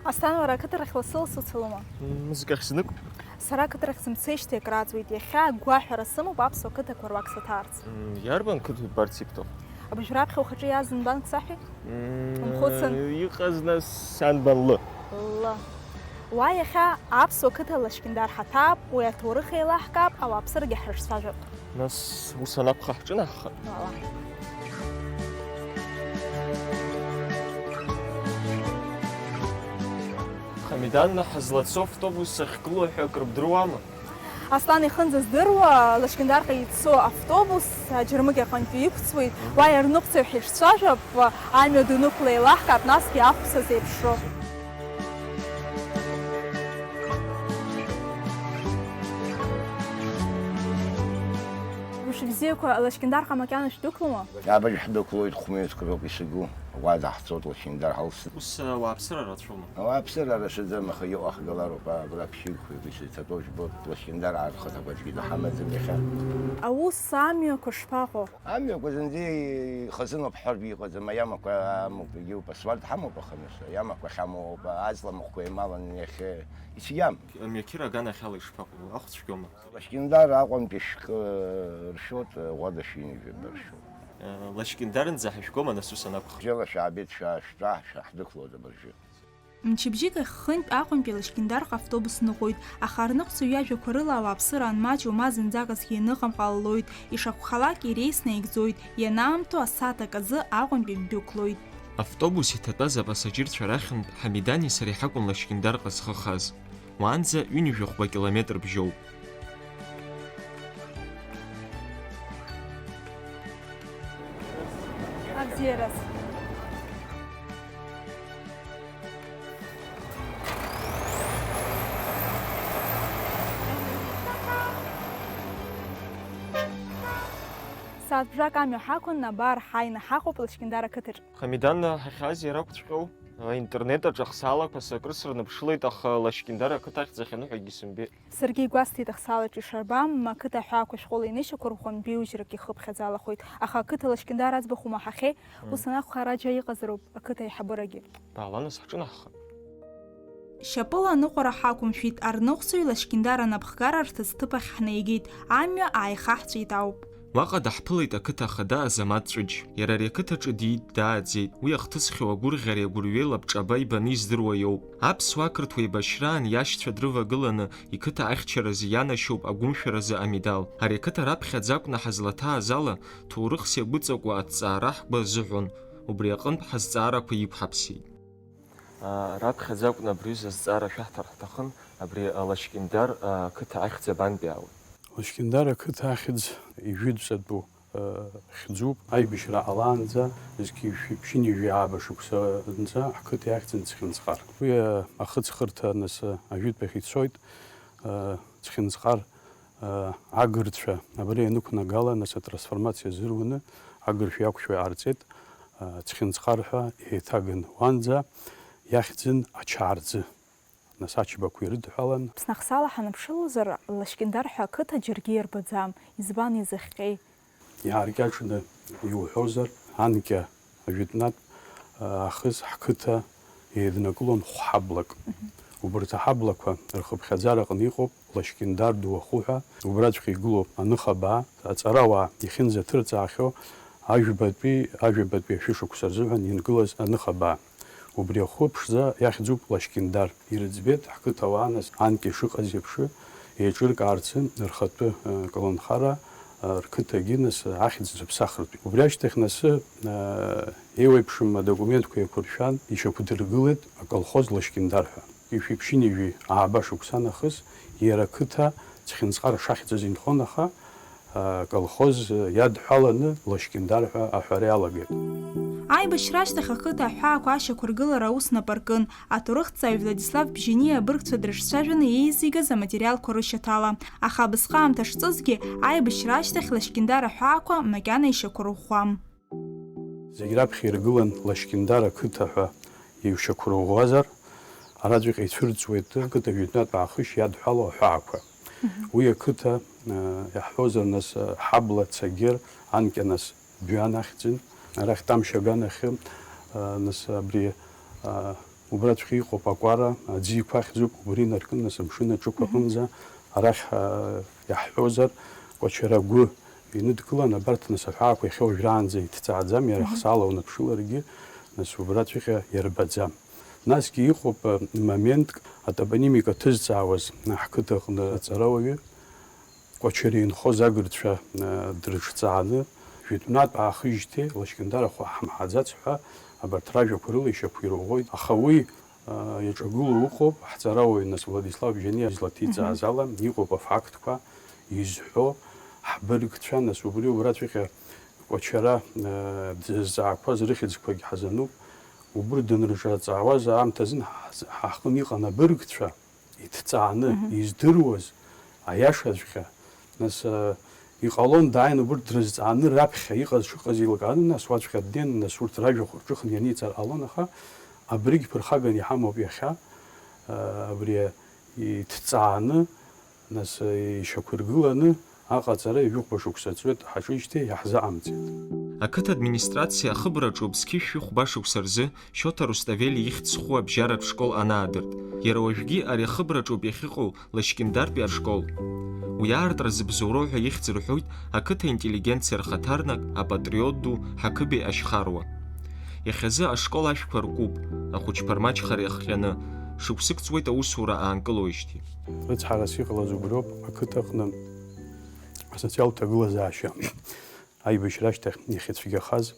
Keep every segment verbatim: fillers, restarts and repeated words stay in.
Аслан, уара ақыҭарахь лассы-лассы уцалома? Мызкахь знык. Сара ақыҭарахь сымцеижьҭеи акрааҵуеит, иахьа агәаҳәара сымоуп аԥсуа қыҭақәа руак саҭаарц. М, иарбан қыҭа иббарц ибҭаху? Абыжь раԥхьа ухаҿы иааз нбанк саҳәеи? М, Умхәыцын? Иҟаз нас анбан лы? Лы. Уа иахьа аԥсуа қыҭа Лашькьындар ҳаҭаап, уи аҭоурых еилаҳкаап, ауааԥсырагьы ҳрыҿцәажәап. Нас ус анакәха ҳҿынаҳхап. Уала. Хамиданна, ҳазлацо автобус ахьгылоу ҳәа акрыбдыруама? Аслан, ихынӡаздыруа, Лашькьындарҟа ицо автобус аџьармыкьа аҟынтәи иқәҵуеит, уа иарныҟәцаҩ ҳишцәажәап, амҩа данықәла еилаҳкаап, насгьы ахәса зеиԥшроу. Мшыбзиақәа, Лашькьындарҟа макьана шәдәықәлома? Абыржә ҳдәықәлоит, хәмҩаҵәк роуп ишыгу, уа даҳцоит, Лашькьындар ҳалсны. Ус, ауааԥсыра рацәоума? Ауааԥсыра рацәаӡам, аха иҟаҳгалароуп, абра ԥшьҩык-хәҩык ишеицаҭәоу жәбоит, Лашькьындар аархыҭ агәаҿгьы даҳамаӡам иахьа. Аус, амҩақәа шԥаҟоу? Амҩақәа зынӡа ихазыноуп, ҳҳәартә иҟаӡам, аиамақәа амоуп, егьиуп, асфальт ҳамоуп, аха нас аиамақәа ахьамоу ауп, аҵла махәқәа еималан иахьа ицәгьам. Амҩақьыра аганахьала ишԥаҟоу, ахә цәгьоума? Лашькьындар Аҟәантәи шәкы ршьоит, Ӷәада шәинажәа ршьоит. Лашькьындарынӡа ҳашәгома, нас, ус анакәха? Бжьала шәаабеит, шәа-, шәтәа, шәа-, ҳдәықәлоит абыржәы. Мчыбжьык ахь хынтә Аҟәантәи Лашькьындарҟа автобус ныҟәоит, аха арныҟәцаҩ иажәақәа рыла ауааԥсыра анмаҷу ма зынӡаказгьы ианыҟам ҟалалоит, ишакәхалак иреисны икӡоит, ианаамҭоу асааҭ аказы Аҟәантәи ддәықәлоит. Автобус иҭатәаз апассаџьырцәа рахьынтә Ҳамидани сареи ҳакәын Лашькьындарҟа зхы хаз. Уаанӡа ҩынҩажәи хәба километр бжьоуп. Абзиараз. Сааҭбжак амҩа ҳақәын, абар, ҳааины ҳаҟоуп Лашькьындар ақыҭаҿ. Хамиданна, ҳахьааз иара акәҵәҟьоу? Аинтернет аҿы ахсаалақәа сакрысырныԥшылеит, аха Лашькьындар ақыҭа ахьӡ ахьаныҳәагьы сымбеит. Саргьы игәасҭеит ахсаалаҿ ишарбам, ақыҭа аҳәаақәа шәҟәыла инышьақәырӷәӷәан, беиужьрак ихыԥхьаӡалахоит. Аха ақыҭа Лашькьындар аӡбахә умаҳахьеи? Мм. Ус анакәха, ара џьа иҟазароуп ақыҭа аиҳабырагьы. Баала нас, ҳҿынаҳхап. Шьапыла аныҟәара ҳақәымшәеит, арныҟәцаҩ Лашькьындар анапхгара рҭыӡҭыԥ ахь ҳнеигеит, амҩа ааихаҳҵәеит ауп. Уаҟа даҳԥылеит ақыҭа ахада Азамаҭ Ҵәыџь. Иара ари ақыҭаҿы диит, дааӡеит. Уи ахҭысхьоу агәырӷьареи агәырҩеи лабҿаба ибаны издыруа иоуп. Аԥсуа-ақырҭуа еибашьраан иашьцәа дрывагыланы, иқыҭа ахьчаразы ианашьоуп, агәымшәаразы амедал. Ари ақыҭа раԥхьаӡа акәны ҳазлаҭааз ала, ҭоурыхс иагәыҵакуа аҭҵаара ҳгәы азыҳәон. Убри аҟынтә ҳазҵаарақәа иқәҳаԥсеит. Раԥхьаӡа акәны абри аҩыза азҵаара шәаҳҭар ҳҭахын, абри Лашькьындар ақыҭа ахьӡ абантәи аауеи? Лашькьындар ақыҭа ахьӡ ижәытәӡатәу хьӡуп. Аибашьра ҟалаанӡа, зқьи жәшәи ԥшьынҩажәи ааба шықәсанӡа ҳқыҭа иахьӡын Цхинҵхар. Уи ахыҵхырҭа нас ажәытәтәахь ицоит, Цхинҵхар агырцәа абра ианықәнагала, нас атрансформациа азыруаны агыршәа иақәшәо иҟарҵеит, Цхинҵхар ҳәа еиҭаган. Уанӡа иахьӡын Ачаарӡы, нас Ачбақәа ирыдҳәалан. Аԥсны ахсаала ҳанаԥшылозар, Лашькьындар ҳәа ақыҭа џьаргьы иарбаӡам. Избан изыхҟьеи? Иааркьаҿны иуҳәозар, анкьа ажәытәнатә аахыс ҳқыҭа еиднакылон хәҳаблак. Мгм. Убарҭ аҳаблақәа рхыԥхьаӡараҟны иҟоуп Лашькьындар ду ахәы ҳәа, убраҵәҟьа игылоуп аныхабаа, аҵарауаа ихьынӡаҭырҵаахьоу ажәбатәи, ажәабатәи ашәышықәса рзыҳәан инкылаз аныхабаа. Убри ахәы ԥшӡа иахьӡуп Лашькьындар. Ирыӡбеит ҳқыҭауаа нас анкьа ишыҟаз еиԥш еиҿыркаарцы рхатәы, э, колнхара, э, рқыҭагьы нас ахьӡ зыԥсахыртә. Убри ашьҭахь нас, э, еиуеиԥшым адокументқәа еиқәыршәан, ишьақәдыргылеит аколхоз Лашькьындар ҳәа. Ишәи ԥшьынҩажәи ааба шықәса нахыс иара ақыҭа Цхинҵхар ашахьӡыз инхон, аха, а, аколхоз иадҳәаланы Лашькьындар ҳәа аҳәара иалагеит. Аибашьра ашьҭахь ақыҭа аҳәаақәа ашьақәыргылара аус нап аркын, аҭоурыхҭҵааҩ Владислав Бжьаниа абыргцәа дрыҿцәажәаны еизигаз аматериалқәа рышьаҭала. Аха абысҟак аамҭа шҵызгьы, аибашьра ашьҭахь Лашькьындар аҳәаақәа макьана ишьақәырӷәӷәам. Зегь раԥхьа иргылан Лашькьындар ақыҭа ҳәа иушьақәырӷәӷәазар, араҵәҟьа ицәырҵуеит ақыҭа жәытәнатә аахышә иадҳәалоу аҳәаақәа. Мгм. Уи ақыҭа, э, иаҳҳәозар, нас, э, ҳабла Цагер, анкьа нас Бҩан ахьӡын, арахь Тамшь аганахьы, э, нас абри, э, Убраҵәҟьа иҟоуп акәара, аӡы иқәахьӡуп, убри инаркын, нас, амшын аҿықә аҟынӡа, арахь, а, иаҳҳәозар, Кәачара агәы иныдгылан, абарҭ, нас, аҳәаақәа иахьа уажәраанӡа иҭҵааӡам, иара хсаала унаԥшыларгьы, нас, убраҵәҟьа иарбаӡам. Насгьы иҟоуп, а, моментк, атопонимика ҭызҵаауаз ҳқыҭаҟны аҵарауаҩы, Кәачара инхоз агырцәа, а, дрыҿҵааны, жәытәнатә аахижьҭеи Лашькьындар ахәы ҳамҳаӡац ҳәа, абарҭ ражәақәа рыла ишьақәирӷәӷәоит. Аха уи, а, иаҿагылоу ыҟоуп, ҳҵарауаҩ, нас, Владислав Џьаниа излаҭиҵааз ала, иҟоуп афактқәа, изҳәо, ҳбыргцәа, нас, убри убраҵәҟьа Кәачара, а, дзызҵаақәаз рыхьӡқәагь ҳазануп. Убри данрыҿаҵаауаз аамҭазын ҳаҳ-, ҳаҳҟны иҟан абыргцәа, иҭҵааны, издыруаз, аиашаҵәҟьа, нас, а, иҟалон, дааины убырҭ дрызҵааны, раԥхьа иҟаз шыҟаз еилкааны, нас уаҵәҟьа днеин, нас урҭ ражәахә рҿыхны ианиҵар ҟалон, аха абригь ԥырхаган иҳамоуп иахьа, а, абри иҭҵааны, нас, а, ишьақәыргыланы аҟаҵара ҩажәихәба шықәса ҵуеит ҳаҿижьҭеи иаҳзыҟамҵеит. Ақыҭа администрациа ахыбраҿоуп зқьи жәшәи хәба шықәса рзы Шьоҭа Руставели ихьӡ зху абжьаратә школ анаадырт. Иара уажәгьы ари ахыбраҿоуп иахьыҟоу Лашькьындартәи ашкол. Уи аартра зыбзоуроу ҳәа ихьӡ рҳәоит ақыҭа интеллигенциа рхаҭарнак, апатриот ду Ҳақыбеи Ашьхаруа. Иахьазы ашкол ашәқәа ркуп, ахәыҷқәа рмаҷхара иахҟьаны, шықәсык ҵуеит аусура аанкылоижьҭеи. Рыцҳарас иҟалаз убриоуп, ақыҭаҟны асоциалтә ҭагылазаашьа аибашьра ашьҭахь иахьацәгьахаз,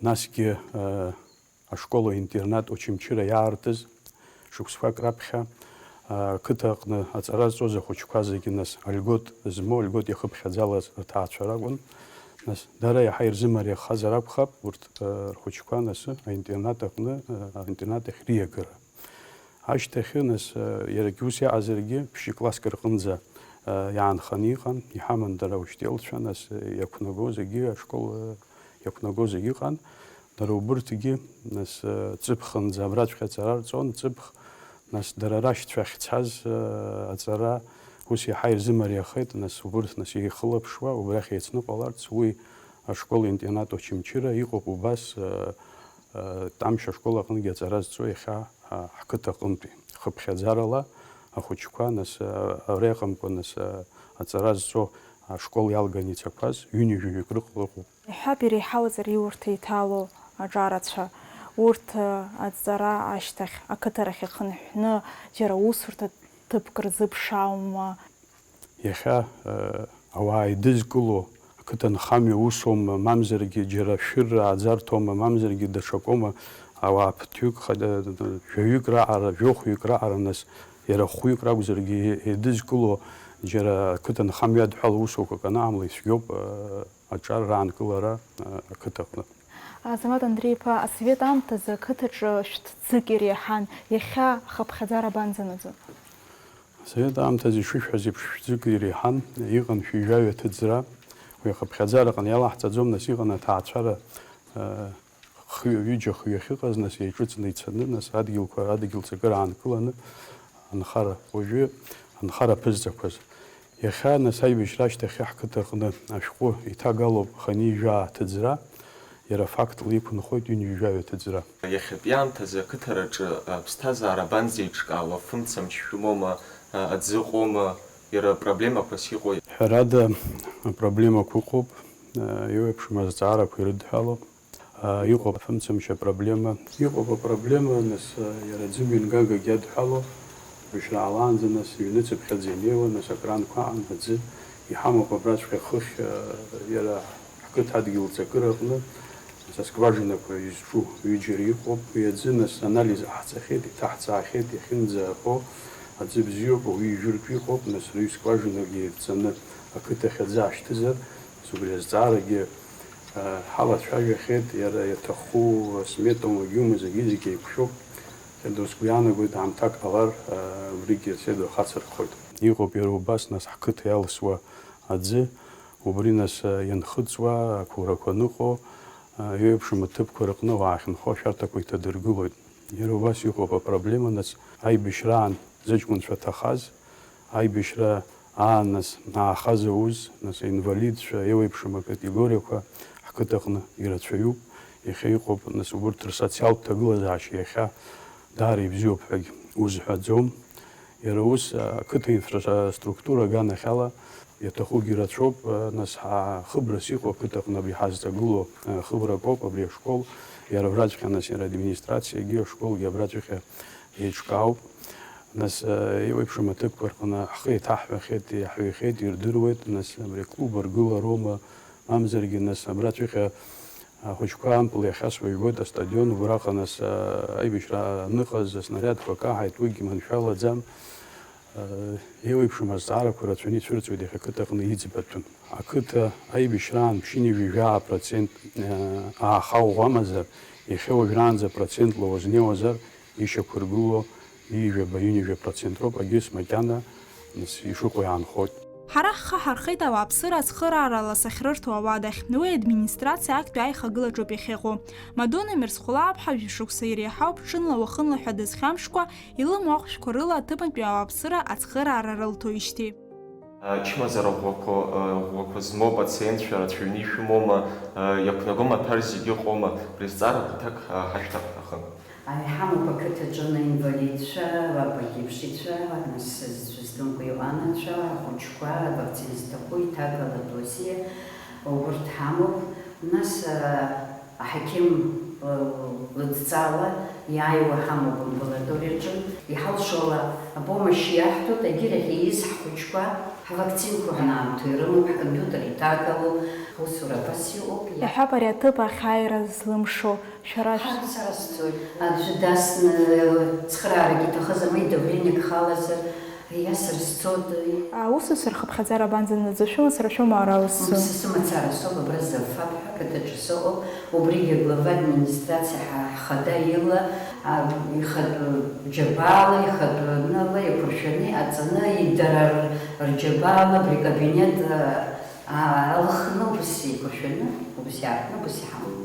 насгьы, э, ашкол-интернат Очамчыра иаартыз шықәсқәак раԥхьа, э, қыҭа аҟны аҵара зҵоз ахәыҷқәа зегьы, нас, альгот змоу, альгот иахыԥхьаӡалаз рҭаацәа ракәын. Нас, дара иаҳа ирзымариахазар акәхап, урҭ, э, рхәыҷқәа, нас, аинтернат аҟны, э, аинтернат ахь риагара. Ашьҭахьы, нас, э, иарагьы ус иаҟазаргьы, ԥшькласск рҟынӡа, э, иаанханы иҟан, иҳаман дара аучителцәа, нас, э, иақәнаго зегьы, ашкол, э, иақәнаго зегьы ыҟан. Дара убырҭгьы, нас, э, ҵыԥхынӡа абраҵәҟьа аҵара рҵон, ҵыԥх, нас, дара рашьцәа ахьцаз, э, аҵара ус иаҳа ирзымариахеит, нас, убырҭ, нас, еихылаԥшуа, убрахь еицныҟәаларц, уи ашкол-интернат Очамчыра иҟоуп убас, э, э, Тамшь ашкол аҟынгьы аҵара зҵо иахьа, а, ҳқыҭа аҟынтәи. Хыԥхьаӡарала ахәыҷқәа, нас, а, ара иҟамкәа, нас, а, аҵара зҵо ашкол иалганы ицақәаз ҩынҩажәаҩык рыҟ-, ыҟоуп. Иҳәап, иреиҳауазар иурҭ еиҭало аҿарацәа, урҭ, а, аҵара ашьҭахь ақыҭарахь ихынҳәны џьара усурҭа ҭыԥк рзыԥшаауама? Иахьа, э, ауаа еидызкыло ақыҭанхамҩа усоума, мамзаргьы џьара шәырра ааӡарҭоума, мамзаргьы даҽакоума, ауаа ԥыҭҩык, хада-, жәаҩык раҟара, жәохәҩык раҟара, нас, иара хәҩык ракәзаргьы еидызкыло џьара ақыҭанхамҩа адҳәала усуқәак анаамла ицәгьоуп, э, аҿар раанкылара, э, ақыҭаҟны. Азамат Андреи-иԥа, асовет аамҭазы ақыҭаҿы шәҭӡык иреиҳан, иахьа ахыԥхьаӡара абанӡанаӡо? Асовет аамҭазы ишышәҳәаз еиԥш, шәҭӡык иреиҳан, иҟан шәи жәаҩа ҭыӡра. Уи ахыԥхьаӡараҟны иалаҳҵаӡом, нас, иҟан аҭаацәара, э, хҩы, ҩыџьа хҩы ахьыҟаз, нас, еиҿыҵны ицаны, нас, адгьылқәа, адгьыл ҵакыра аанкыланы, анхара, уажәы анхара ԥызҵақәаз. Иахьа, нас, аибашьра ашьҭахь ҳқыҭаҟны ашәҟәы иҭагалоуп хынҩажәа ҭыӡра, иара фактла иқәынхоит ҩынҩажәаҩа ҭыӡра. Иахьатәи аамҭазы ақыҭараҿы аԥсҭазаара абанӡеиҿкаауа, фымцамч шәымоума, аӡы ыҟоума, иара проблемақәас иҟои? Ҳәарада, апроблемақәа ыҟоуп, еиуеиԥшым азҵаарақәа ирыдҳәалоуп. Иҟоуп афымцамч апроблема. Иҟоуп апроблема, нас, иара аӡымҩангагагьы адҳәалоуп. Бышраалаанӡа, нас, иҩныцыԥхьаӡа инеиуа, нас, акранқәа аан аӡы иҳамоуп абраҵәҟьа хыхь, иара ҳқыҭа адгьыл ҵакыра аҟны, нас, аскважинақәа изҿу ҩыџьара иҟоуп. Уи аӡы, нас, анализ ҟаҳҵахьеит, иҭаҳҵаахьеит, иахьынӡаҳәо аӡы бзиоуп, ауаҩы ижәыртә иҟоуп, нас, рыҩ скважинакгьы ирҵаны ақыҭахь аӡы аашьҭызар, нас, убри азҵаарагьы, а, ҳалацәажәахьеит, иара иаҭаху асметома, гьума, зегьы-зегьы еиқәшәоуп. Седо, сгәы иаанагоит, аамҭак ҟалар, а, убригьы Седо ахацырхоит. Иҟоуп иара убас, нас, ҳқыҭа иалсуа аӡы, убри, нас, а, ианхыҵуа, ақәурақәа аныҟоу, а, еиуеиԥшым аҭыԥқәа рыҟны ауаа ахьынхо ашәарҭақәа иҭадыргылоит. Иара убас иҟоуп апроблема, нас, аибашьраан зыҷкәынцәа ҭахаз, аибашьра аан, нас, наахаз ауз, нас, аинвалидцәа, еиуеиԥшым акатегориақәа ҳқыҭаҟны ирацәаҩуп. Иахьа иҟоуп, нас, убырҭ рсоциалтә ҭагылазаашьа иахьа даара ибзиоуп ҳәагь узҳәаӡом. Иара ус, ақыҭа инфраструктура аганахьала иаҭахугьы рацәоуп, нас, ҳа-, хыбрас иҟоу ақыҭаҟны абри ҳазҵагылоу, хыбракоуп абри ашкол, иара абраҵәҟьа, нас, иара администрациагьы ашколгьы абраҵәҟьа еиҿкаауп. Нас, еиуеиԥшым аҭыԥқәа рҟны ҳхы еиҭаҳҳәахьеит, иаҳҩахьеит, ирдыруеит, нас, абри аклуб аргылароума, мамзаргьы, нас, абраҵәҟьа ахәыҷқәа ампыл иахьасуа ижәбоит астадион, убраҟа, нас, аибашьра аныҟаз аснариадқәа каҳаит, уигьы маншәалаӡам. Еиуеиԥшым азҵаарақәа рацәаны ицәырҵуеит иахьа ақыҭаҟны иӡбатәым. Ақыҭа аибашьраан ԥшьынҩажәи жәаа процент ааха уҟамазар, иахьа уажәраанӡа процентла уазнеиуазар, ишьақәыргылоу ҩажәаба, ҩынҩажәа процент роуп, егьыс макьана, нас, ишыҟоу иаанхоит. Ҳара ҳхы ҳархеит ауааԥсыра ацхыраарала сахьрырҭо ауадахь, уи администрациа актәи аихагылаҿоуп иахьыҟоу. Мадуна Мирзхәлааԥҳа жәшықәса иреиҳауп ҽынла уахынла ҳәа дызхьамԥшкәа, илымоу ахәшәқәа рыла аҭыԥантәи ауааԥсыра ацхыраара рылҭоижьҭеи. Ачымазара ӷәӷәақәа, ӷәӷәақәа змоу апациентцәа рацәаҩны ишәымоума, иақәнагоу амаҭәар зегьы ыҟоума, абри азҵаарақәа аҭак ҳашәҭар ҳҭахын. Иҳамоуп ақыҭаҿы аинвалидцәа, абаӷьеиԥшицәа, нас зцәа зҭымкәа иҟоу анацәа, ахәыҷқәа, авакцина зҭаху, иҭагалатәу асиа, убырҭ ҳамоуп. Нас, аҳақьым, лыдҵала иааиуа ҳамоуп амбулаториаҿы. Иҳалшола апомашь иаҳҭоит, егьырахь ииз ҳхәыҷқәа ҳвакцинқәа ҳанаамҭоу ирымоуп, ҳкомпиутер иҭагалоуп, ҳусура абас иҟоуп. Иаҳҳәап, ари аҭыԥ ахь ааира злымшо шәара шә- Ҳара сара сцоит. Аӡәы дасны цхыраарак иҭахызар, ма идавлениак халазар, иасыр сцоит. Аусуцәа рхыԥхьаӡара абанӡанаӡо, шәымацара шәоума ара узцо? Сымацара соуп, абра Зафап ҳәа ақыҭаҿы сыҟоуп. Убригьы аглава администрациа ҳа-, ҳхада ила, а, ихатәы џьабаала, ихатәы нала еиқәыршәаны иҟаҵаны, идара р-, рџьабаала абри акабинет, а, а, алхны, убас еиқәыршәаны, убас иаартны, убас иҳамоуп.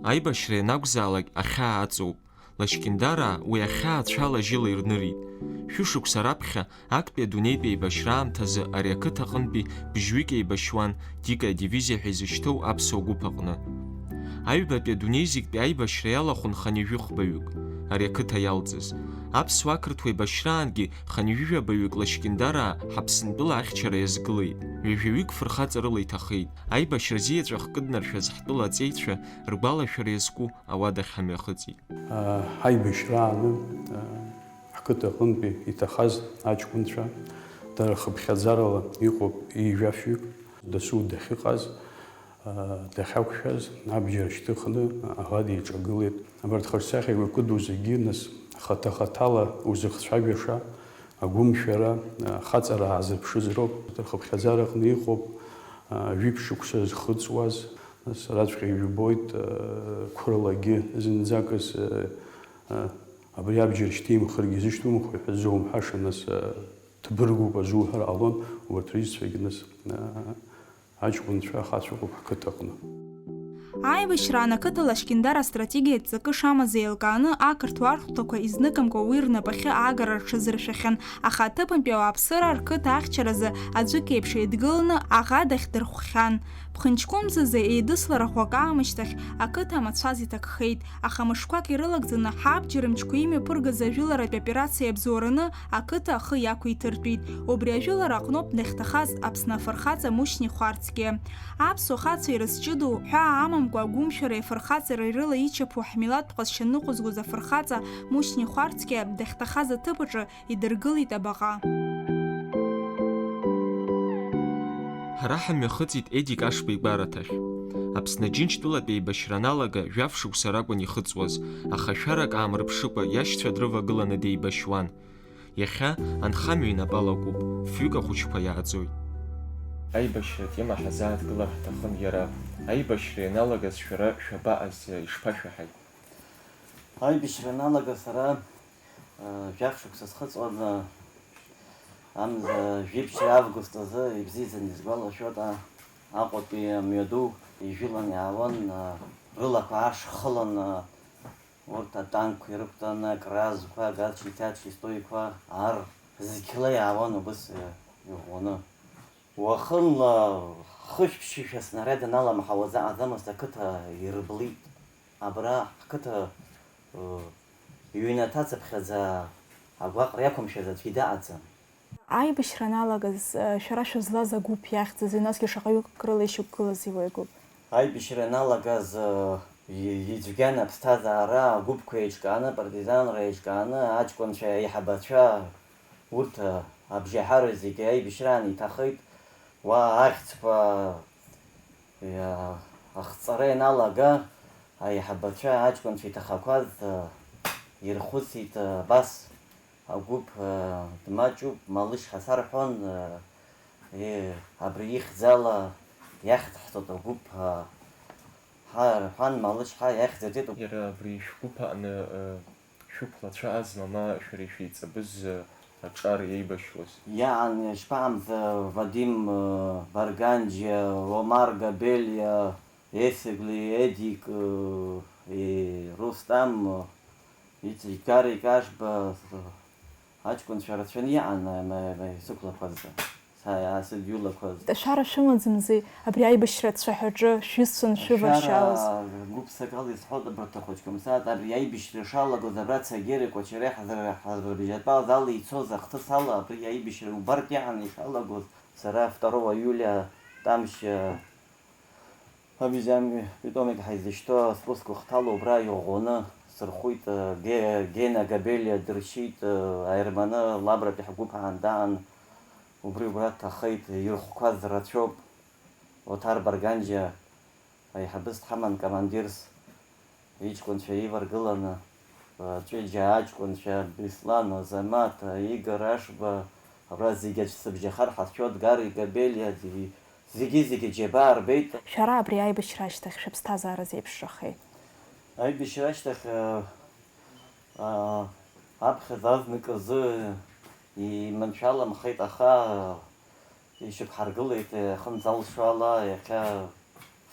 Аибашьра ианакәзаалак ахьаа аҵоуп. Лашькьындараа уи ахьаа цәала-жьыла ирнырит. Шәышықәса раԥхьа актәи адунеитә еибашьра аамҭазы ари ақыҭа аҟынтәи быжьҩык еибашьуан Дика адивизиа ҳәа изышьҭоу аԥсуа гәыԥ аҟны. Аҩбатәи адунеи зегьтәи аибашьра иалахәын хынҩажәи хәбаҩык, ари ақыҭа иалҵыз. Аԥсуа-ақырҭуа еибашьраангьы хынҩажәи жәабаҩык Лашькьындараа Ҳаԥсынтәыла ахьчара иазгылеит. Ҩажәаҩык фырхаҵарыла иҭахеит. Аибашьра азы иаҵәахкыднаршәаз ҳтәыла аҵеицәа ргәалашәара иазку ауадахь ҳамҩахыҵит. Ҳаибашьрааны ҳқыҭа аҟынтәи иҭахаз аҷкәынцәа, дара хыԥхьаӡарала иҟоуп ҩажәаҩык, дасу дахьыҟаз, дахьақәшәаз, абџьар шьҭыхны аӷа диҿагылеит. Абарҭ хаҿсахьақәа кыду зегьы, нас, хаҭа-хаҭала узыхцәажәаша, агәымшәара, ахаҵара аазырԥшыз роуп. Рхыԥхьаӡараҟны иҟоуп, жәиԥшь шықәса зхыҵуаз, нас, раҵәҟьа ижәбоит, қәрылагьы зынӡакыз, абри абџьар шьҭимхыргьы зышьҭумхуеи ҳәа ззумҳәаша, нас, ҭбыргуп азуҳәар ҟалон, убарҭ рҩызцәагьы, нас, аҷкәынцәа ахацәа ыҟоуп ҳқыҭаҟны. Аибашьраан ақыҭа Лашькьындара астратегиатә ҵакы шамаз еилкааны, ақырҭуа архәҭақәа изныкымкәа уи рнапахьы аагара рҽазыршәахьан, аха аҭыԥантәи ауааԥсыра рқыҭа ахьчаразы аӡәык еиԥш еидгыланы аӷа дахьдырхәхьан. Ԥхынҷкәымзазы еидыслара ӷәӷәак аамышьҭахь ақыҭа амацәаз иҭакхеит, аха мышқәак ирылагӡаны ҳабџьар мчқәа имҩаԥыргаз ажәыларатә операциа иабзоураны ақыҭа ахы иақәиҭыртәит. Убри ажәылара аҟноуп дахьҭахаз Аԥсны афырхаҵа Мушьни Хәарцкиа. Аԥсуа хацәа ирызҷыдоу ҳәаа амамкәа агәымшәареи афырхаҵареи рыла ичаԥо ҳмилаҭтә ҟазшьа ныҟәызгоз афырхаҵа Мушьни Хәарцкиа дахьҭахаз аҭыԥ аҿы идыргылеит абаҟа. Ҳара ҳамҩахыҵит Едик Ашба игәараҭахь. Аԥсны Џьынџьтәылатә еибашьра аналага жәаф шықәса ракәын ихыҵуаз, аха шәарак аамырԥшыкәа иашьцәа дрывагыланы деибашьуан. Иахьа анхамҩа инапы алакуп, фҩык ахәыҷқәа иааӡоит. Аибашьра атема ҳазааҭгылар ҳҭахын иара. Аибашьра ианалагаз шәара шәабаҟаз, ишԥашәаҳаи? Аибашьра аналага сара, э, жәаф шықәса схыҵуан, э, амза жәиԥшьа август азы ибзиаӡаны исгәалашәоит, а-, Аҟәатәи амҩаду ижәылан иаауан, э, рылақәа аашхылан, э, урҭ атанкқәа ирықәтәаны, акразқәа, агазчиҭи ачистойқәа ар зқьла иаауан убыс, э, иӷәӷәаны. Уахынла хышә ԥшьышәа снаряд аналамҳауаз аҟаӡамызт, ақыҭа ирыблит. Абра ҳқыҭа, ы, иҩнаҭацыԥхьаӡа агәаҟра иақәымшәаз аӡәгьы даҟаӡам. Аибашьра аналагаз, ы, шәара шәызлаз агәыԥ иахьӡызеи, насгьы шаҟаҩык рыла ишьақәгылазеи уи агәыԥ? Аибашьра аналагаз, ы, и-, ицәгьан аԥсҭазаара, агәыԥқәа еиҿкааны, апартизанра еиҿкааны, аҷкәынцәа, аиҳабацәа, урҭ, ы, абжьаҳара зегьы аибашьраан иҭахеит. Уа ахьӡқәа, иа-, ахҵара ианалага, аиҳабацәа аҷкәынцәа иҭахақәаз, ы, ирхәыцит, ы, абас, агәыԥ, ы, дмаҷуп, Малышьха сарҳәон, ы, е, абри ихьӡала иахьӡҳҵоит агәыԥ, ы, ҳа, рҳәан, Малышьха иахьӡырҵеит. Иара абри шәгәыԥ аҟны, ы, шәықәлацәа азма ма шәара ишәеиҵбыз, ы, аҿар еибашьуаз? Иаан, ишԥаамза, Вадим, ы, Барганџьиа, Омар Габелиа, Есегли, Едик, ы, и Рустам, ы, Иҵегь Гарик Ашба, аҷкәынцәа рацәаны иҟан, ма, ма, исықәлақәаз, са, сыдиулақәаз. Ашәара шәымаӡамзи, абри аибашьра ацәаҳәаҿы шәысцәан шәываршьаауаз? Ашәара гәыԥсакала исҳәоит, абарҭ ахәыҷқәа, мсааит, абри аибашьра шалагоз, абра Цагери Кәачареи ҳзар-, ҳазырбжьатәаз ала ицоз ахҭыс ала, абри аибашьра убартә иҟан ишалагоз. Сара второго июля Тамшь, Абизиами питомик ҳаизышьҭоу аспуск хҭала убра иӷәӷәаны сырхәит, Ге-, Гена Габелиа дыршьит, аерманы лабратәи ҳгәыԥ аандаан, убри убра дҭахеит, ирхәқәаз рацәоуп, Оҭар Барганџьиа аиҳабыс дҳаман командирс. Иҷкәынцәа еиваргыланы, Ҷыҷа аҷкәынцәа, Беслан, Азамаҭ, Игор Ашба, абра зегьы аӡә сыбжьахар ҳазшәо, Дгара Габелиа, зегьы, зегьы-зегьы џьабаа рбеит. Шәара абри аибашьра ашьҭахь шәыԥсҭазаара зеиԥшрахеи? Аибашьра ашьҭахь, а, а, аԥхьаӡа азнык азы иманшәаламхеит, аха ишьақәҳаргылеит, ахынӡ алшо ала, иахьа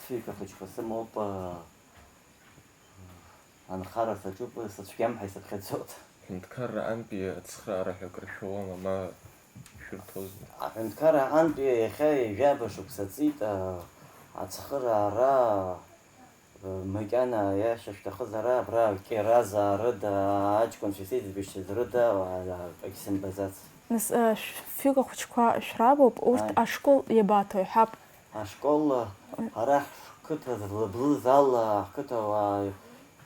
сҩык ахәыҷқәа сымоуп, анхара саҿуп, сыцәгьам ҳәа исыԥхьаӡоит. Аҳәынҭқарра аҟынтәи ацхыраара ҳәа акыр шәоуама, ма шәырҭозма? Аҳәынҭқарра аҟынтәи иахьа ҩажәа шықәса ҵит, а, ацхыраара, а, макьана иашьа шәҭахызар, абра Кьеразаа рыда, аҷкәынцәа исеиҵбышьҭыз рыда, а, акгьы сымбаӡац. Нас, а, шә-, фҩык ахәыҷқәа шәрабуп, урҭ Ааи. Ашкол иабаҭо, иҳәап. Ашкол, ара ҳқыҭа злаблыз ала, ҳқыҭауаа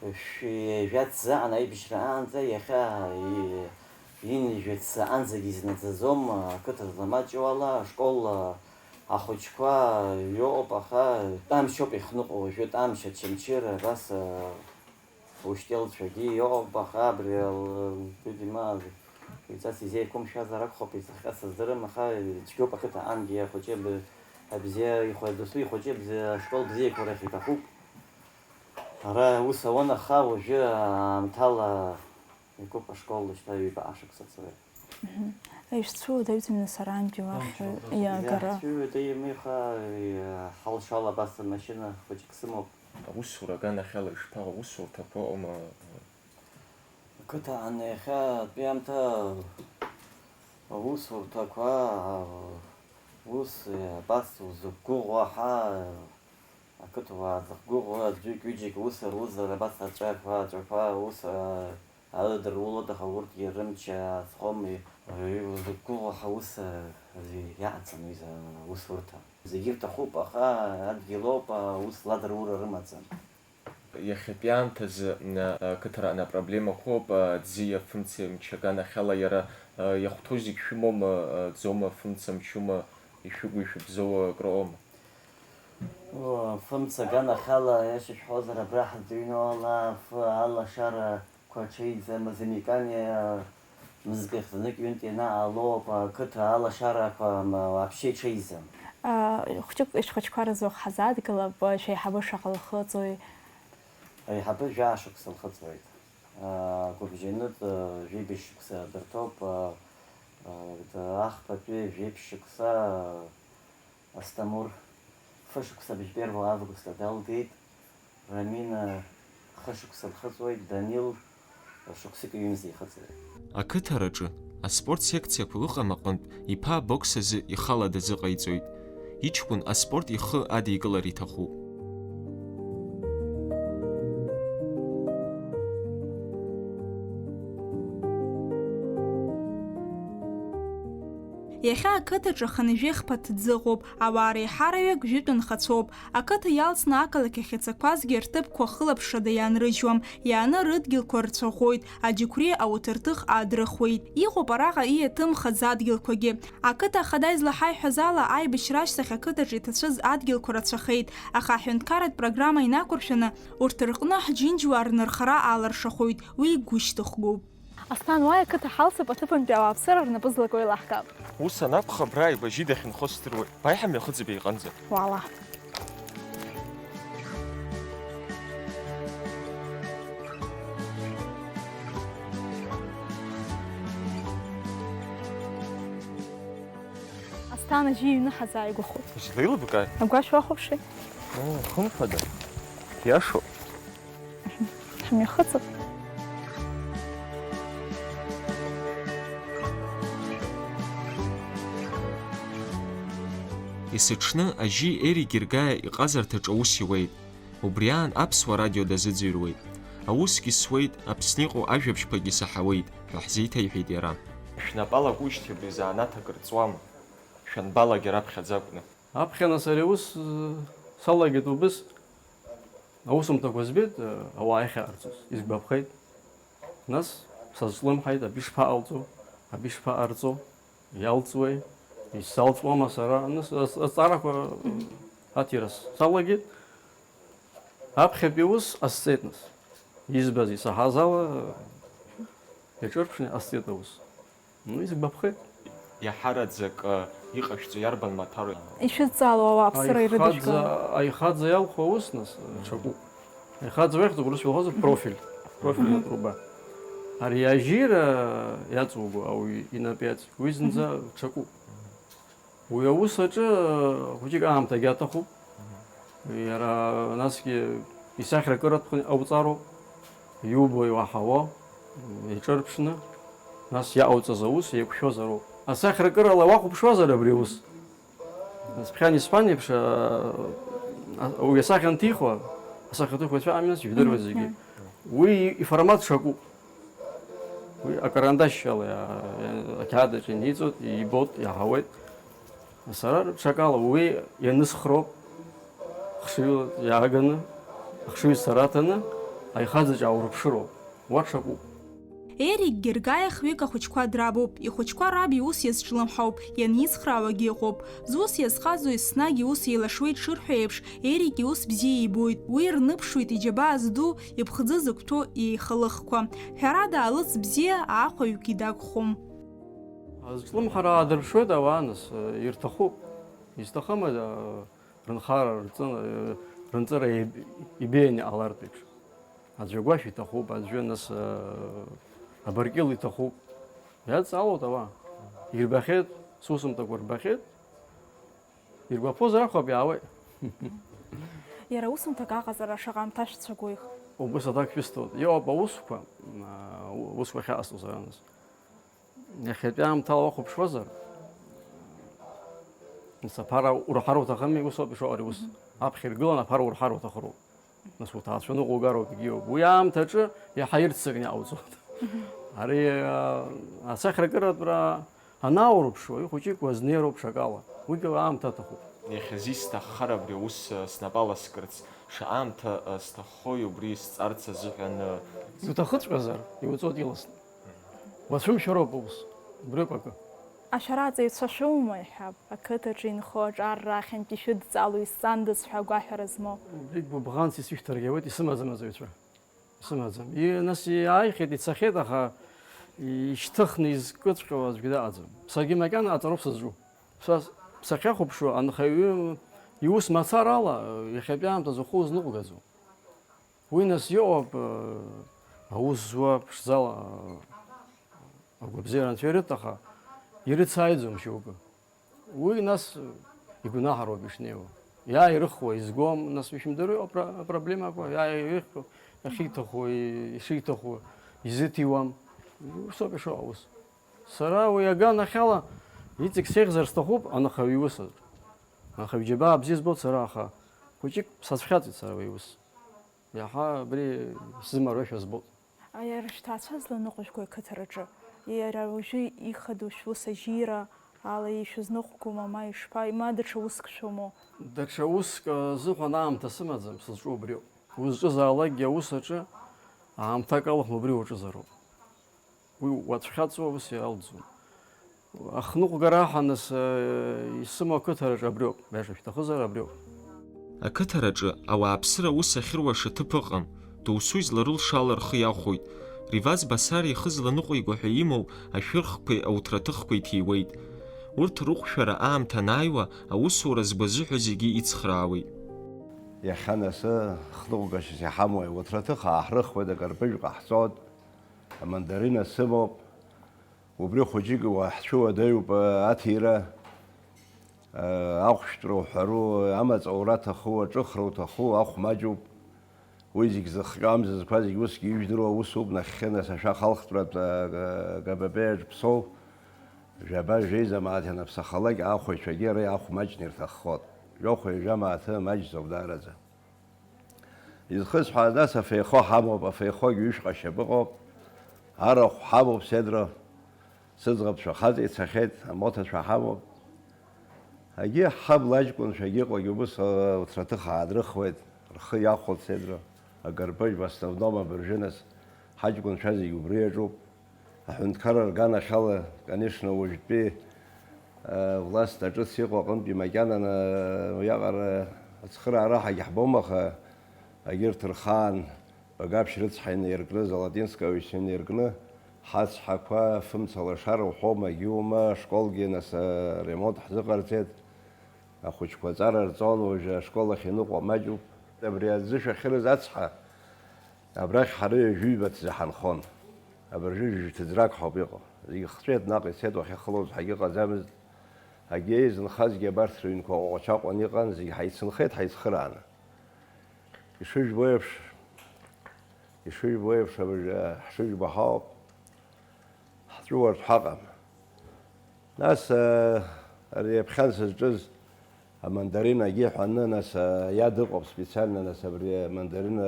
шәи жәаҭ заҟан аибашьра аанӡа, иахьа и-, ин жәаҭ заҟанӡагьы изнаӡаӡом, ақыҭа зламаҷу ала, ашкол ахәыҷқәа иоуп, аха тәамшьоуп ихныҟәо, уажәы тәамшь, Очамчыра, абас, Ушьҭелцәагьы иоуп, аха абри ал-, видимо, иҵас изеиқәымшәазар акәхап, изыхҟьа сыздырам, аха цәгьоуп ақыҭа ангьы ахәыҷы б-, абзиа ихәа-, досу ихәыҷы бзиа, ашкол бзиақәа рахь иҭахуп. Ара аус ауан, аха уажәы аамҭала икуп ашкол, шьҭа ҩба ашықәса ҵуеит. Мгм. Ишәцәуадаҩӡами, нас, арантәи уахь, Амч, иагара? Иаҳцәыуадаҩым, иха, и-, ҳалшала абас амашьына хәыҷык сымоуп. Аусура аганахьала ишԥаҟоу, аусурҭақәа ыҟоума? Ақыҭан иахьа атәи аамҭа аусурҭақәа, ус, абас узықәгәыӷуа ҳа, ақыҭауаа зыхгәыӷуа аӡәык-ҩыџьак ус рузар, абас аҵәақәа, аҵәақәа ус, а, алыдырулоит, аха урҭгьы рымч азхом, и-, узықәгәыӷуа ҳа ус, а, аӡәы иаҟаӡам, уи за-, аусурҭа. Зегьы ирҭахуп, аха адгьыл ауп, а, ус ладырура рымаӡам. Иахьатәи аамҭазы, а, ақыҭараан апроблемақәоуп, а, аӡиа, фымцеи мчи аганахьала иара, а, иахәҭоу зегь шәымоума, а, ӡоума, фымца, мчума, ишәыгу, ишәыбзоу акрыҟоума? О, фымца аганахьала, аиаша шәҳәозар, абра ҳзыҩноу ала афы алашарақәа ҽеиӡам, Замикани, а, мызкы хьӡанык ҩынтә ианаалоуп, ақыҭа алашарақәа, м, вообще ҽеиӡам. А, хәҷык ишәхәыҷқәа рзы ҳазадгылап, шәеиҳабы шаҟа лхыҵуеи? Аиҳабы жәаа шықәса лхыҵуеит. А, гәыбжьанытә, а, жәибжь шықәса дырҭоуп, а, а, д-, ахԥатәи жәеиԥшь шықәса, а, Асҭамыр фышықәса бжь первого августа далгеит, Рамина хышықәса лхыҵуеит, Данил шықәсыки ҩымзи ихыҵуеит. Ақыҭараҿы Аспорт секциақәа ыҟам аҟынтә, иԥа абокс азы ихала дазыҟаиҵоит. Иҷкәын аспорт ихы адикылар иҭахуп. Иахьа ақыҭаҿы хынҩажәи хԥа ҭӡы ыҟоуп, ауаа реиҳараҩык жәытә нхацәоуп. Ақыҭа иалҵны ақалақь ахь ицақәазгьы рҭыԥқәа хылаԥшрада иаанрыжьуам, иааны рыдгьылқәа рцәаӷәоит, аџьықәреи ауҭырҭых аадрыхуеит. Иҟоуп араҟа ииаҭымхаз адгьылқәагьы. Ақыҭа ахада излаҳаиҳәаз ала, аибашьра ашьҭахь ақыҭаҿы иҭацәыз адгьылқәа рацәахеит, аха аҳәынҭқарратә программа инақәыршәаны, урҭ рҟны ҳџьынџьуаа рнырхара аалыршахоит, уи гәышьҭыхгоуп. Асҭан, уааи ақыҭа ҳалсып, аҭыԥантәи ауааԥсыра рнапы злаку еилаҳкаап. Ус анакәха, абра аибажьы дахьынхо сдыруеит. Бааи ҳамҩахыҵып иҟынӡа. Уаала. Асҭан, ажьи иҩны ҳазааигәахоит. Излеилыбкааи? Агәашә уахәаԥши? Оо, хымԥада. Иашоуп. Ҳмҩахыҵып. Есыҽны ажьи Ерик Гергиа иҟазарҭаҿы аус иуеит. Убри аан Аԥсуа радио дазыӡырҩуеит. Аусгьы суеит, Аԥсны иҟоу ажәабжьқәагьы саҳауеит, ҳәа ҳзеиҭеиҳәеит иара. Шәнапала акәыжьҭеи абри азанааҭ акыр ҵуама? Шәанбалагеи раԥхьаӡа акәны? Аԥхьа нас ари аус, э, салагеит убыс. Аусумҭақәа збеит, э, ауаа иахьаҟарҵоз, исгәаԥхеит. Нас сазҿлымҳаит, абри шԥаҟалҵо, абри шԥаҟарҵо, иалҵуеи, исзалҵуама сара? Нас аз-, азҵаарақәа, э, аҭира салагеит. Аԥхьатәи аус ҟасҵеит нас. Избаз, исаҳаз ала, э, иаҿырԥшны ҟасҵеит аус. Ну, исгәаԥхеит. Иаҳараӡак, э, иҟашәҵо иарбан маҭәару? Ишәыдҵаало ауааԥсыра ирыдышәкыло. Аихаӡа, аихаӡа иалху аус нас, э, ҽакуп. Аихаӡа уахьӡуп, урысшәа уҳәозар, профиль. Профильная труба. Ари ажьира иаҵоуго ауаҩы инапы иаҵоу, уи зынӡа ҽакуп. Уи аус аҿы, э, хәыҷык аамҭагьы аҭахуп. Иара насгьы исахьаркыратә ҟауҵароуп, иубо, иуаҳауа, иҿырԥшны, нас иаҟауҵаз аус еиқәшәозароуп. Асахьаркырала уахәаԥшуазар абри аус, нас ԥхьан исҳәан еиԥш, а, а, уи асахьа анҭихуа, асахьаҭыхҩцәа ами, нас ижәдыруеит зегьы. Мгм. Уи иформат шакәу. Уи акарандашьала иа-, иа-, ақьаад аҿы иниҵоит, ибоит, иаҳауеит. Сара рыҽакала уи ианысхроуп, хшыҩла иааганы, ахшыҩзцара аҭаны, аихаӡаҿ аурыԥшыроуп. Уа ҽакуп. Ерик Гергиа хҩык ахәыҷқәа драбуп, ихәыҷқәа раб иус иазҿлымҳауп, ианизхраауагьы ыҟоуп. Зус иазхаҵо еснагь иус еилашуеит шырҳәо еиԥш, Ерик иус бзиа ибоит, уи рныԥшуеит иџьабаа зду, иԥхӡы зықәҭәоу еихылыхқәа. Ҳәарада, алыҵ бзиа аахәаҩгьы дагхом. Азҿлымҳара аадырԥшуеит ауаа, нас, ирҭахуп. Изҭахыма, рынхара, рҵын-, рынҵыра иб-, ибеианы иҟалартә еиԥш? Аӡәы агәашә иҭахуп, аӡәы, нас, абаркьыл иҭахуп. Иадҵаалоит ауаа. Ирбахьеит, сусумҭақәа рбахьеит. Иргәаԥхозар акәхап, иаауеит. Иара усумҭак аҟаҵара шаҟа аамҭа шәцәагоих? Убыс аҭак шәысҭоит. Иҟоуп аусқәа, аа, усқәа ахьаҟасҵо сара нас. Иахьатәи аамҭала уахәаԥшуазар, нас аԥара урҳар уҭахыми, усоуп ишыҟоу ари ус. Аԥхьа иргыланы аԥара урҳар уҭахыроуп. Нас уҭаацәа ныҟәугароуп, егьиоуп. Уи аамҭаҿы иаҳа ирццакны иҟауҵоит. Ари, а, асахьаркыратәра анаурԥшуа, уи хәыҷык уазнеироуп ҽакала. Уигьы аамҭа аҭахуп. Иахьазы исҭаххар абри аус, а, снапы аласкырц, шаҟа аамҭа, а, сҭаххои убри сҵарц азыҳәан, а, Иуҭахыҵәҟьазар, иуҵоит иласны. Уацәымшәароуп аус, убриоуп акы. Ашәарааҵаҩцәа шәоума, иҳәап, ақыҭаҿы инхо аҿар рахьынтә ишәыдҵало исҵандаз ҳәа агәаҳәара змоу? Убригь гәыбӷанс исышәҭаргьы ауеит, исымаӡам аҵаҩцәа. Исымаӡам. И-, нас иааихьеит, ицахьеит, аха ишьҭыхны изкыҵәҟьоу аӡәгьы дыҟаӡам. Саргьы макьана аҵароуп сызҿу. Са, сахьахәаԥшуа, анхаҩы иус мацарала, иахьатәи аамҭазы ухы узныҟәгаӡом. Уи нас иҟоуп, э, аус зуа ԥшӡала, э, агәабзиара анцәа ирыҭ, аха ирыцааиӡом шьоукы. Уи нас, э, игәнаҳароуп ишнеиуа. Иааирыхуа изгом, нас ишәымдыруеи апра-, апроблемақәа, иааирыхуа, иахьиҭаху, и-, ишиҭаху изыҭиуам. Усоуп ишыҟоу аус. Сара уи аганахьала иҵегь сеиӷьзар сҭахуп анхаҩ иус аҿы. Анхаҩ џьабаа бзиа збоит сара, аха хәыҷык сацәхьаҵит сара уи аус. Иаҳа абри сзымаруашәа збоит. Иара шәҭаацәа зланыҟәыжәго ақыҭараҿы, иара уажәы ихадоу шәус ажьира ала ишәызныҟәгома, ма ишԥа, ма даҽа уск шәымоу? Даҽа уск азыҳәан аамҭа сымаӡам, сызҿу убриоуп. Узҿызаалакгьы аус аҿы аамҭак алахәны убри уаҿызароуп. Уи уацәхьаҵуа ус иалҵуам. Ахныҟәгара аҳа нас, э, исымоу ақыҭараҿы абриоуп, баша шәҭахызар абриоуп. Ақыҭараҿы ауааԥсыра аус ахьыруаша ҭыԥ ыҟам, досу изларылшо ала рхы иахәоит. Риваз Басар ихы зланыҟәиго ҳәа имоу ашәырхқәеи ауҭраҭыхқәеи ҭиуеит. Урҭ рыҟәшәара аамҭа анааиуа, аусура збо азыҳәа зегьы ицхраауеит. Иахьа нас хныҟәгашьас иҳамоу ауҭраҭых ааҳрыхуеит, акарпыжә ҟаҳҵоит. Амандарина сымоуп. Убри хәыҷык уаҳцәыуадаҩуп, аҭира, ахәшәтәра уҳәару, амаҵ аура аҭаху, аҿыхра уҭаху, ахә маҷуп. Уи зегь зыхҟьо амзызқәа зегь усгьы ижәдыруа усуп, нахьхьи нас ашәах алхтәратә, а, Г Б П аҿы Ԥсоу жәаба жәеиза мааҭ ианаԥсахалак, ахәаҩцәагьы ара ахә маҷны ирҭаххоит. Жәохә ҩажәа мааҭы маҷӡоуп даараӡа. Изхысҳәааз нас афеихо ҳамоуп, афеихогьы ҩышәҟа шьапы ыҟоуп. Арахә ҳамоуп, седра, сыӡӷабцәа хаҵа ицахьеит, амоҭацәа ҳамоуп. Агьи ҳабла аҷкәынцәагьы ыҟоуп, убыс, а, уҭраҭых аадрыхуеит, рхы иахәоит, седра. Акарпыжә, в основном, абыржәы нас ҳаҷкәынцәа зегь убри иаҿуп. Аҳәынҭқарра рганахьала, конечно, уажәтәи, э, власт аҿыц иҟоу аҟынтәи макьананы, э, уиаҟара ацхыраара ҳагьаҳбом, аха егьырҭ рхаан Багаԥшь рыцҳа инаиркны, Золотинскаҩцәа инаиркны, ҳацҳақәа фымца лашара уҳәома, егьиума, ашколгьы нас, э, ремонт ҳзыҟарҵеит. Ахәыҷқәа аҵара рҵон, уажәы ашкол ахь иныҟәо маҷуп. Абри аӡы шәахьырыз ацҳа, абрахь ҳара ҩажәи ҩба ҭӡы ҳанхон. Абыржәы жәаҩа ҭыӡрак ҳауп иҟоу. Зегь хҵәеит, наҟ ицеит, уахьахылоз ҳагьыҟаӡамызт. Агьи еизынхазгьы абарҭ рыҩнқәа ҟәаҟәачаҟәан иҟан, зегь ҳаицынхеит ҳаицхырааны. Ишыжәбо еиԥш, ишыжәбо еиԥш, абыржәы ҳшыжәбо ҳауп. Ҳҵәыуартә ҳаҟам. Нас, э, ари аԥхьан сызҿыз амандаринагьы ҳәаны, нас, э, иад ыҟоуп специально, нас, абри амандарина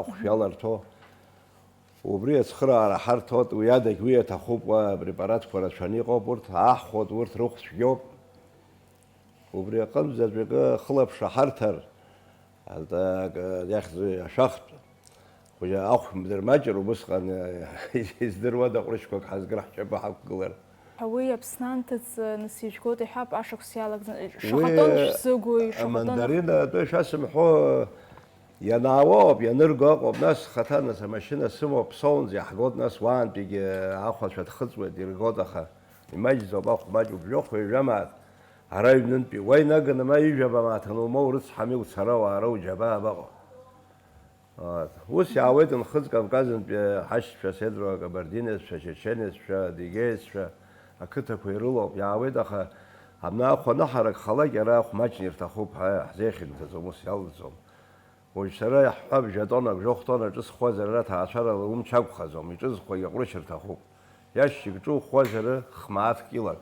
ахәшә иаларҭәо. Убри ацхыраара ҳарҭоит, уи адагь уи аҭахуп, уа апрепаратқәа рацәаны иҟоуп, урҭ аҳхәоит, урҭ рыхә цәгьоуп. Убри аҟынӡа аӡәы акы ахылаԥшра ҳарҭар, ак-, иахьӡу ашәахтә, уажәы ахә мдырмаҷыр убысҟан, издыруада ҟәрышьқәак ҳазкыр ҳшьапы ҳақәгылар. Уи Аԥсны анҭыҵ, нас ижәгоит, иҳәап, ашықәс иалагӡаны, уи шаха тонн шәзыгу, шаха тонн? Амандарина атәы шәасымҳәо, ианаауа ауп, ианырго ыҟоуп, нас хаҭа, нас амашьына сымоуп, соунӡа иаҳгоит, нас уаантәигьы ахәацәа дхыҵуеит, иргоит, аха имаҷӡоуп, ахә маҷуп, жәохә ҩажәа мааҭ. Ара аҩнынтәи уа инаганы ма ҩажәаба мааҭ анумоу, рыцҳами, уцара уаара уџьабаа абаҟоу? Ус иаауеит нхыҵ Кавказынтәи ҳашьцәа, седруа, кабардинеццәа, чеченеццәа, адыгееццәа, ақыҭақәа ирылоуп, иаауеит, аха абна ахә аныҳаракхалак, ара ахә маҷны ирҭахуп ҳәа ҳзеихьымӡаӡом, ус иалҵӡом. Уажә сара иаҳҳәап, жәа-тоннак, жәохә тонна ҿызхуазар, ара ҭаацәарала умч ақәхаӡом, иҿызхуагьы аҟәрышь рҭахуп. Иашьцәик ҿухуазар, хмааҭ килак.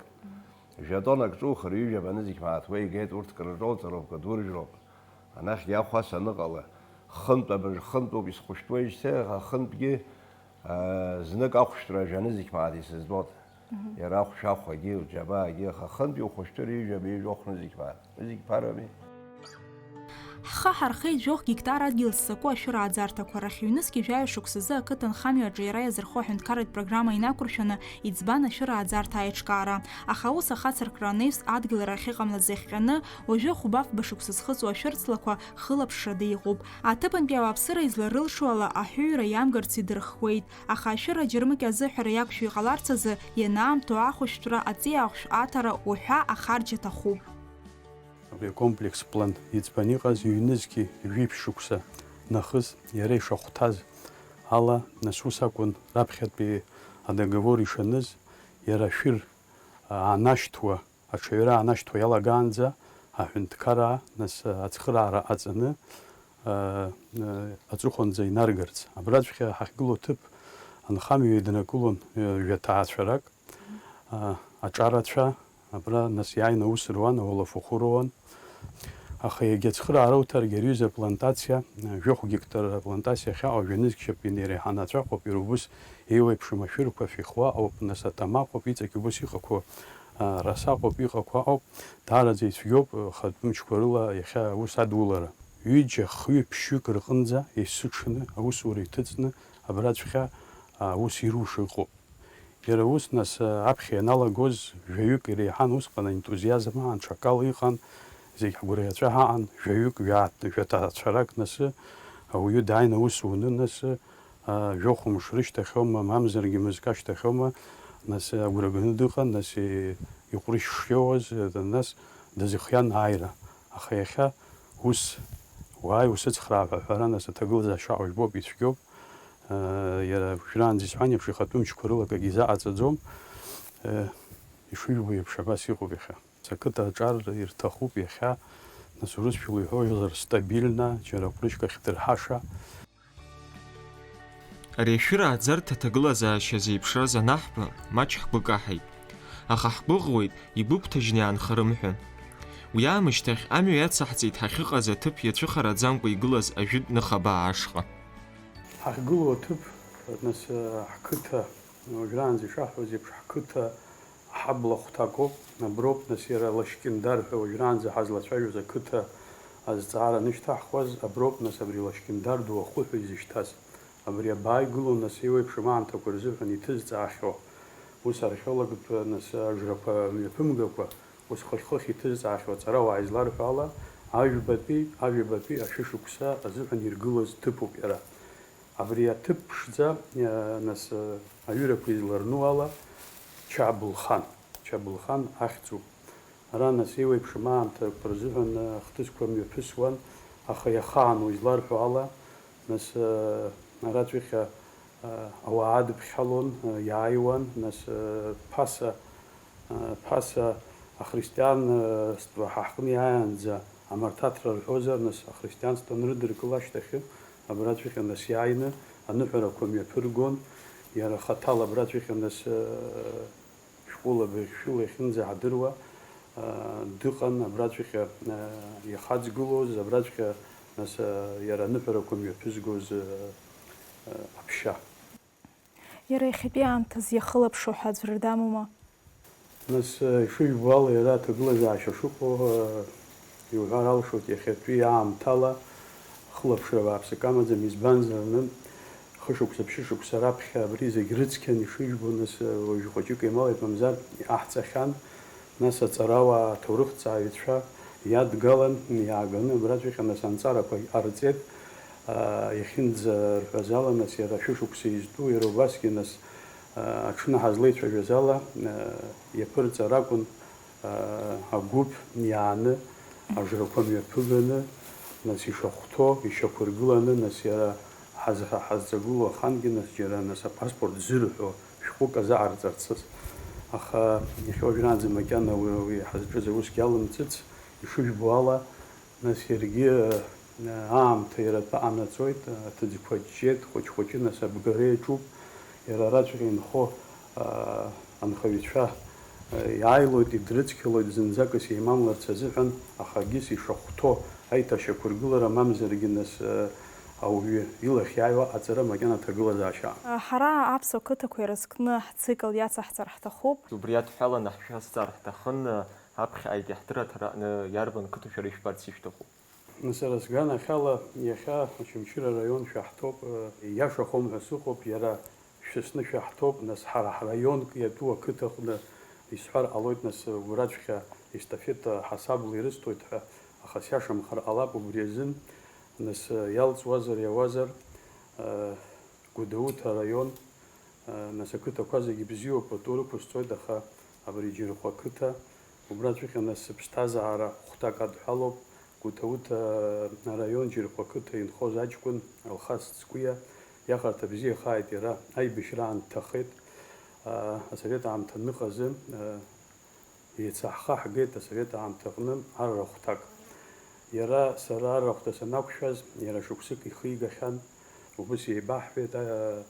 Жәа-тоннак ҿухыр, ҩажәаба нызқь мааҭ уеигеит, урҭ крырҿоуҵароуп, кыдуржәроуп. Анахьгьы ахә ас аныҟала, хынтә абыржә хынтәуп исхәышәтәуеижьҭеи, аха хынтәгьы, аа, знык ахәшәтәра жәа нызқь мааҭ исызбот. Мгм. Иара ахәшә ахәагьы, лџьабаагьы, аха хынтә иухәышәтәыр ҩажәаба ҩажәохә нызқь мааҭ. Зегь ԥарами. Ҳхы ҳархеит жәохә гектар адгьыл зсаку ашәырааӡарҭақәа рахь. Ҩнызқьи жәаҩа шықәсазы ақыҭанхамҩа аҿы иара иазырхо аҳәынҭқарратә программа инақәыршәаны иӡбан ашәырааӡарҭа аиҿкаара. Аха ус ахацыркра анеҩс адгылара ахьыҟамлаз иахҟьаны, уажәы хәба-фба шықәса зхыҵуа ашәырҵлақәа хылаԥшрада иҟоуп. Аҭыԥантәи ауааԥсыра изларылшо ала аҳәыҩра иамгарц идырхуеит, аха ашәыра џьармыкьа азыҳәара иақәшәо иҟаларц азы ианаамҭоу ахәышәтәра, аҵиаахәшә аҭара уҳәа ахарџь аҭахуп. Абри акомплекс план иӡбан иҟаз ҩнызқьи жәиԥшь шықәса нахыс иара ишахәҭаз ала, нас ус акәын раԥхьатәи адоговор ишаныз, иара ашәыр аанашьҭуа, аҽаҩра аанашьҭуа иалагаанӡа аҳәынҭқараа, нас ацхыраара ҟаҵаны, а, а, аҵыхәанӡа инаргарц. Абраҵәҟьа ҳахьгылоу ҭыԥ анхамҩа иднакылон, а, жәаҭаацәарак. А, аҿарацәа, абра нас иааины аус руан, ауалафахәы роуан. Аха иагьа ацхыраара уҭаргьы ари аҩыза аплантациа, а, жәохә гектар аплантациа ахьаҟоу жәа-нызқь шьапы инеиреиҳаны аҵәаҟоуп, иара убыс еиуеиԥшым ашәырқәа шәихуа ауп, нас атама аҟоуп, иҵегь убыс иҟақәоу, а, раса аҟоуп, иҟақәа аҟоуп, даараӡа ицәгьоуп, а, хатә мчқәа рыла иахьа аус адулара. Ҩыџьа, хҩы, ԥшьҩык рҟынӡа есыҽны аусура иҭыҵны абраҵәҟьа, а, аус ируша ыҟоуп. Иара ус, нас, аԥхьа ианалагоз, жәаҩык иреиҳан усҟан аентузиазм аан, ҽакала иҟан, зегь ҳгәырӷьаҵәа ҳаҟан, жәаҩык, жәаа-, жәаҭаацәарак, нас, ауаҩы дааины аус уны, нас, а, жәохә мыш рышьҭахьоума, мамзаргьы мызкы ашьҭахьоума, нас, агәра ганы дыҟан, нас, и-, иҟәрышь шиоуаз, нас, дазыхиан ааира. Аха иахьа ус, уааи, усыцхраа ҳәа аҳәара, нас, аҭагылазаашьа ҟа жәбоуп, ицәгьоуп. Иара уажәраанӡа исҳәан еиԥш, ихатәы мчқәа рыла акгьы изаҟаҵаӡом. Ишыжәбо еиԥш, абас иҟоуп иахьа. Ақыҭа аҿар ирҭахуп иахьа, нас, урысшәала иҳәозар, стабильно, џьара ҟәрышьк ахьдырҳаша. Ари ашәыра ааӡарҭа аҭагылазаашьа зеиԥшраз анаҳба, маҷ ҳгәы каҳаит. Аха ҳгәыӷуеит, игәыгәҭажьны иаанхарым ҳәа. Уи аамышьҭахь амҩа иацаҳҵеит ҳахьыҟаз аҭыԥ иацәыхараӡамкәа игылаз ажәытә ныхабаа ашҟа. Ҳахьгылоу аҭыԥ, нас, ҳқыҭа, уажәраанӡа ишаҳҳәоз еиԥш, ҳқыҭа ҳабла хәҭакоуп, аброуп, нас, иара Лашькьындар ҳәа уажәраанӡа ҳазлацәажәоз ақыҭа азҵаара анышьҭаҳхуаз, аброуп, нас, абри Лашькьындар ду ахәы ҳәа изышьҭаз. Абри абаа игылоу, нас, еиуеиԥшым аамҭақәа рзыҳәан иҭызҵаахьоу, ус археологтә, нас, ажрақәа мҩаԥымгакәа, ус хыхь-хыхь иҭызҵаахьоу аҵарауаа изларҳәо ала, ажәбатәи, ажәабатәи ашәышықәса азыҳәан иргылаз ҭыԥуп иара. Абри аҭыԥ ԥшӡа, а, нас, а, аҩырақәа изларну ала, Чабылхан, Чабылхан ахьӡуп. Ара, нас, еиуеиԥшым аамҭақәа рзыҳәан, а, ахҭысқәа мҩаԥысуан, аха иахаану изларҳәо ала, нас, а, араҵәҟьа, а, ауаа адыԥхьалон, а, иааиуан, нас, а, ԥаса, а, ԥаса ахристиан, а, стәы ҳа ҳҟны иааиаанӡа амарҭаҭра рҳәозар, нас, ахристианство анрыдыркыла ашьҭахьы, абраҵәҟьа, нас, иааины аныҳәарақәа мҩаԥыргон, иара хаҭала абраҵәҟьа, нас, а, шәҟәыла, быжьшәыла иахьынӡаҳдыруа, аа, дыҟан, абраҵәҟьа, аа, иахаҵгылоз, абраҵәҟьа, нас, аа, иара аныҳәарақәа мҩаԥызгоз, аа, аа, аԥшьа. Иара иахьатәи аамҭазы иахылаԥшуа ҳәа аӡәыр дамоума? Нас, аа, ишыжәбо ала, иара аҭагылазаашьа шыҟоу, аа, иуҳәар алшоит, иахьатәи аамҭала хылаԥшра бааԥсык амаӡам, избанзар, аны, хышықәса, ԥшьышықәса раԥхьа абри зегь рыцқьан ишыжәбо, нас, уажә хәыҷык еималеит, мамзар, иҟаҳҵахьан, нас, аҵарауаа, аҭоурыхҭҵааҩцәа иадгалан, иааганы абраҵәҟьа, нас, анҵарақәа ҟарҵеит, аа, иахьынӡарҳәаз ала, нас, иара шәышықәса изтәу, иара убасгьы, нас, аа, аҽны ҳазлеицәажәаз ала, аа, иаԥырҵар акәын, агәыԥ иааны, ажрақәа мҩаԥыганы, нас, ишахәҭоу ишьақәыргыланы, нас, иара ҳазҳа-, ҳазҵагылоу ахангьы, нас, џьара, нас, апаспорт зырҳәо шәҟәык азаҟарҵарцаз. Аха иахьа уажәраанӡа макьана уи, уи ҳазҿыз аусгьы алымҵыц, ишыжәбо ала, нас иаргьы, э, аамҭа иара атәы ҟанаҵоит, аҭыӡқәа џьџьеит, хәыҷ-хәыҷы, нас абгара иаҿуп, иара араҵәҟьа инхо, а, анхаҩцәа, э, иааилоит, идрыцқьалоит зынӡакыс еимамларц азыҳәан, аха егьыс ишахәҭоу аиҭашьақәыргылара мамзаргьы, нас, э, ауаҩы илахь иааиуа аҵара макьана аҭагылазаашьа. Ҳара аԥсуа қыҭақәа ирызкны ҳцикл иацаҳҵар ҳҭахуп. Убри адҳәаланы ҳшәазҵаар ҳҭахын, аԥхьаҟагьы ҳдырраҭара аҟны иарбан қыҭа шәара ишәбарц ишәҭаху? Сара сганахьала, иахьа Очамчыра араион шәаҳҭоуп, иашахом ҳәа сыҟоуп, иара шәысны шәаҳҭоуп, нас, ҳара ҳраионк иатәу ақыҭаҟны исҳәар ҟалоит, нас, убраҵәҟьа естафета ҳасабла ирысҭоит ҳәа, аха сиашамхар ҟалап убри азын, нас, иалҵуазар иауазар, Гәдоуҭа араион, нас, ақыҭақәа зегьы бзиоуп, пату рықәысҵоит, аха абри Џьырхәа қыҭа, убраҵәҟьа, нас, сыԥсҭазаара хәҭак адҳәалоуп. Гәдоуҭа араион Џьырхәа қыҭа инхоз аҷкәын Алхас Цкәиа иахарҭа бзиахааит, иара аибашьраан дҭахеит, асовет аамҭа аныҟазы, Еицаҳхаҳгеит асовет аамҭаҟны арра хәҭак. Иара сара арра хәҭа санақәшәаз, иара шықәсык ихигахьан, убыс еибаҳҳәеит, а,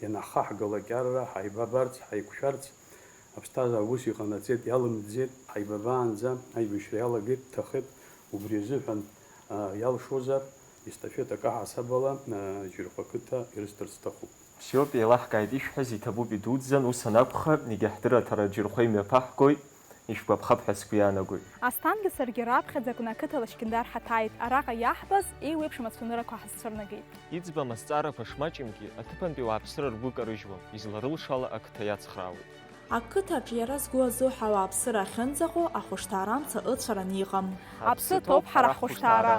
ианаҳхаҳгалак арра, ҳаибабарц, ҳаиқәшәарц, Аԥсҭазаара ус иҟанаҵеит, иалымҵӡеит, ҳаибабаанӡа аибашьра иалагеит, дҭахеит, убри азыҳәан, а, иалшозар, естафетак аҳасабала, а, Џьырхәа қыҭа ирысҭарц сҭахуп. Ԥсиоуп, еилаҳкааит ишәҳәаз, иҭабуп идуӡӡан, ус анакәха, егьа ҳдырраҭара Џьырхәа имҩаԥаҳгои, ишәгәаԥхап ҳәа сгәы иаанагоит. Асҭангьы саргьы раԥхьаӡа Гәна ақыҭала Шьгьындар ҳаҭааит, араҟа иаҳбаз еиуеиԥшым ацәаныррақәа ҳазцәырнагеит. Иӡбам азҵаарақәа шмаҷымкгьы, аҭыԥантәи ауааԥсыра ргәы карыжьуам, изларылшала ақыҭа иацхраауеит. Ақыҭаҿ иара згәы азыҳәа ауааԥсыра ахьынӡаҟоу ахәышҭаара амца ыцәараны иҟам. Аԥсы ҭоуп ҳара ҳхәышҭаара!